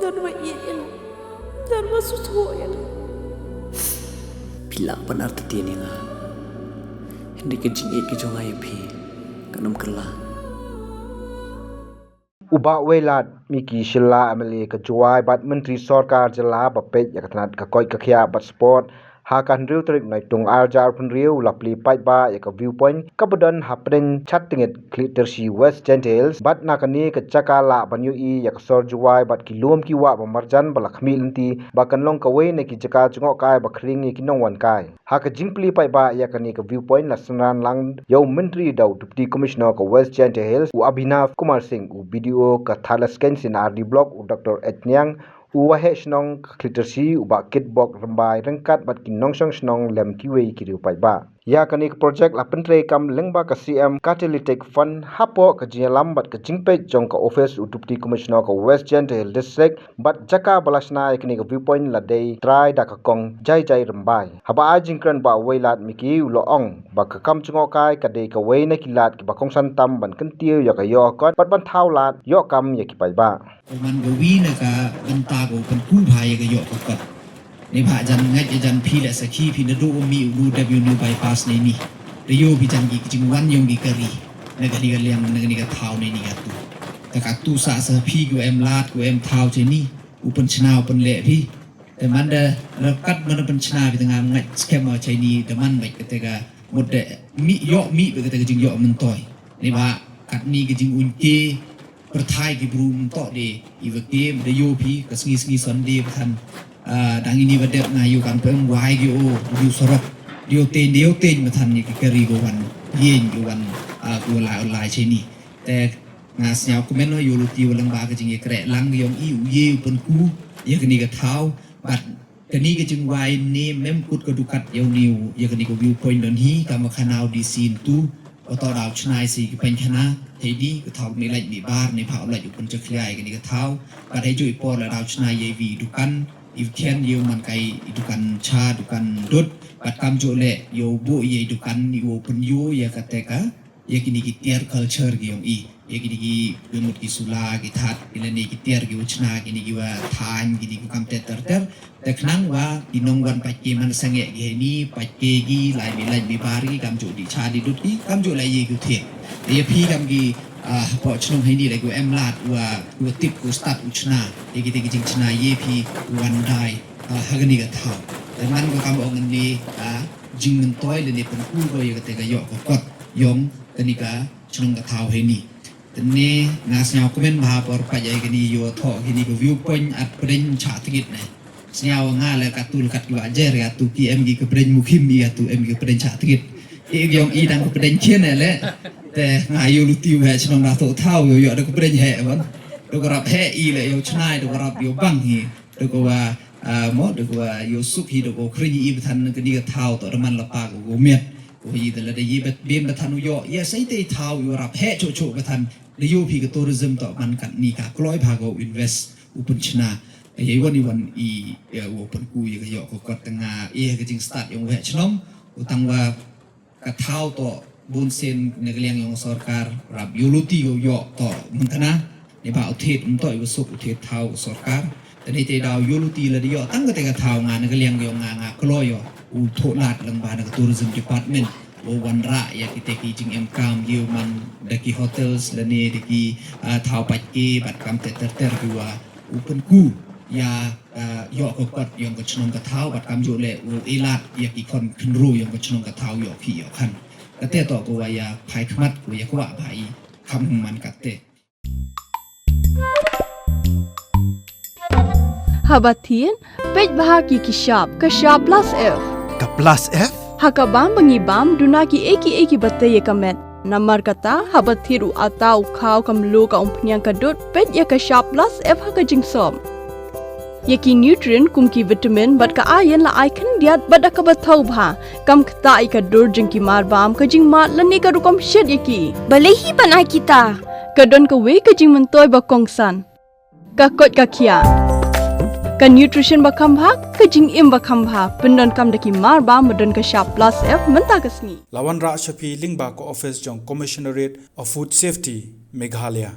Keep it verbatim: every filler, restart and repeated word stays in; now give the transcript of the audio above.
Don ba ïeit ïa nga. Don ba sngewthuh ïa nga. Phi lah ban artatien ïa nga. Hynrei ka jingïeit ka jong nga ïa phi kan ym kylla. U Bah Wailadmiki Shylla, M L A ka Jowai bad Myntri Sorkar Jylla ba peit ïa ka tnat ka koit ka khiah bad sport, ha ka hynriew tarik Naitung arhajar arphew hynriew, u la plie paidbah ïa ka viewpoint kaba don hapdeng Chattngit, Khliehtyrshi West Jaintia Hills, bad na kane ka jaka lah ban ïohi ïa ka sor Jowai bad ki lum ki wah ba marjan ba la khmih lynti ba kan long kawei na ki jaka jngohkai ba khring ïa ki nongwan kai. Ha ka jingplie paidbah ïa kane ka viewpoint la synran lang ïa u Myntri da u Deputy Commissioner ka West Jaintia Hills, u Abhinav Kumar Singh, u B D O ka Thadlaskein C&RD Block, u Doctor H Niang, u Waheh Shnong ka Khliehtyrshi, u Bah Kitbok Rymbai, ryngkat bad ki nongshong shnong lem kiwei ki riew paidbah. Ïa kane ka project la pyntreikam lyngba ka C M Catalytic Fund hapoh ka jingïalam bad ka jingpeit jong ka office u Deputy Commissioner ka West Jaintia Hills District, bad jaka ba la shna ïa kane ka viewpoint la dei trai da ka kong Jai Jai Rymbai. Haba ai jingkren, Bah Wailadmiki u la ong ba ka kam jngohkai ka dei kawei na ki lad kiba kongsan tam ban kyntiew ïa ka ïoh ka kot bad ban thaw lad ïoh kam ïa ki paidbah. Ka man ka wi na ka bynta ka u pynku bha ïa ka ïoh ka kot. Neibhah jan ngeit jan phi leh sakhi phi naduh u mih u dep ïa u new bypass neini. Da ïoh phi jan ki jingwan ïong ki kari na kane ka liang, na kane ka thaw neini katu. Te katu sah sa phi ki wa em lad, ki wa em thaw cheini, u pynchna u pynleh phi. Te man da ryngkat man da pynchna phi, te nga ngeit skhem wa cheini da man bad kata ka mut da mih ïoh mih bad kata ka jingïoh myntoi. Neibhah katni ka jinguiñke pyrthai ki bru mynto de i wa kem da ïoh phi ka sngi sngi Sunday ba than. Ah, dang ini ba dep nga ïoh kan pem wai ki o ïoh sorok, ïoh ten, ïoh ten ba than ïa ki kari ko wan ïeng ko wan, ah, ko lai lai cheini. Te nga sñiaw kmen o ïoh luti wa lang ba ka jingïakreh lang ïong i u ye u pynku ïa kani ka thaw. Bad kani ka jingwai ne mem kut ka dukat ïa uni u, ïa kani ka viewpoint don hi, ka ma khana u D C ntu, wa to daw chnai si ki pynkhana, hei di, ka thaw mi lait mi bar, ne pha u lait u pynchakhlia ïa kani ka thaw, bad hei ju i por la daw chnai ïa i vi i dukan, i khian ïa u man kai i dukan cha, dukan dud, bad kam ju le, ïa u bu ïa i dukan, i u pynyu ïa kata ka, ïa kini ki tiar culture ki ïong i, ïa kini ki bimut ki sula, ki that, ki lane ki tiar ki wa chna, kini ki wa than, kini ki kam ter ter ter. Te khnang wa, ki nongwan pait ki man sangeh ki heni, pait ki ki, lai mi lai mi bar ki, kam ju di cha di dut ki, kam ju lai ye ki thir. Te ïa phi kam ki, ah, hapoh chnong heni lai ki wa em lad, wa, wa tip ki wa stad u chna, ïa ki te ki jing chna, ïa phi wan dai, ah, ha kani ka thaw. Te man ko kam ong ni, ah, jing myntoi lane pynku ko ïa ka te ka ïoh ka kot, ïong, kani ka chnong ka thaw heni. Tene nga sñiaw kmen bha por pait ïa kini ïoh thoh kini ka viewpoint at pdeng chah tngit ne. Sñiaw nga le katu le kat ki wa jer katu ki em ki ka pdeng mukhim i katu em ki ka pdeng chah tngit. I ïong i dang ka pdeng chien ne le. Te nga ïoh luti u he chnong da thoh thaw ïoh ïoh da ka pdeng he ban. Da ka rap he i le ïoh chnai da ka rap ïoh bang hi. Da ka wa, ah, mo, da ka wa ïoh suk hi da ka khring i ba than kini ka thaw to da man la pa ka miet. Ko hi da la da yi bet bim ba than u ïoh. Ïa sai te thaw ïoh rap he cho cho ba than. Da ïoh phi ka tourism to man kat ni ka kloi bha ko invest u pynchna. Ïa i wan i wan i, ïa u pynku ïa ka ïoh ko kot tang nga ïa ka jingstad ïong weh chnong. U tang wa ka thaw to bun sien na ka liang ïong sorkar rap ïoh luti ïoh ïoh to mynta na. Neibhah u thied mynto i wa suk u thied thaw u sorkar. Tene te daw ïoh luti la da ïoh tang kata ka thaw nga na ka liang ïong nga nga kloi ïoh. U thoh lad lang ba na ka tourism department. U wanrah ïa kita ki jingem kam ïa u man da ki hotels lane da ki, ah, thaw pait ki bad kam ter ter ter ki wa u pynku ïa, ah, ïoh ka kot ïong ka chnong ka thaw bad kam ju le u i lad ïa ki khon khynru ïong ka chnong ka thaw ïoh ki ïoh khan. Kata to ko wa ïa phai khmat ko ïa kwah bha i kham man kata. Haba thied, peit bha ki ki shap, ka shap plus F. Ka plus F? Ha ka bam ba ngi bam, duna ki ei ki ei ki ba tei ïa ka met. Namar kata, haba thied u ata u khaw ka mluh ka umphniang ka dud, peit ïa ka shap plus F ha ka jingsop. Ïa ki nutrient kum ki vitamin bad ka iron la ai khyndiat bad da kaba thaw bha. Kam ktah ïa ka dur jong ki mar bam, ka jingmad lane ka rukom shet ïa ki. Balei hi ban ai kita? Ka don kawei ka jingmyntoi ba kongsan. Ka koit ka khiah. Ka nutrition ba kham bha, ka jingim ba kham bha. Pyndonkam da ki mar bam ba don ka shap plus F mynta ka sngi. La wanrah sha phi lyngba ka office jong Commissionerate of Food Safety, Meghalaya.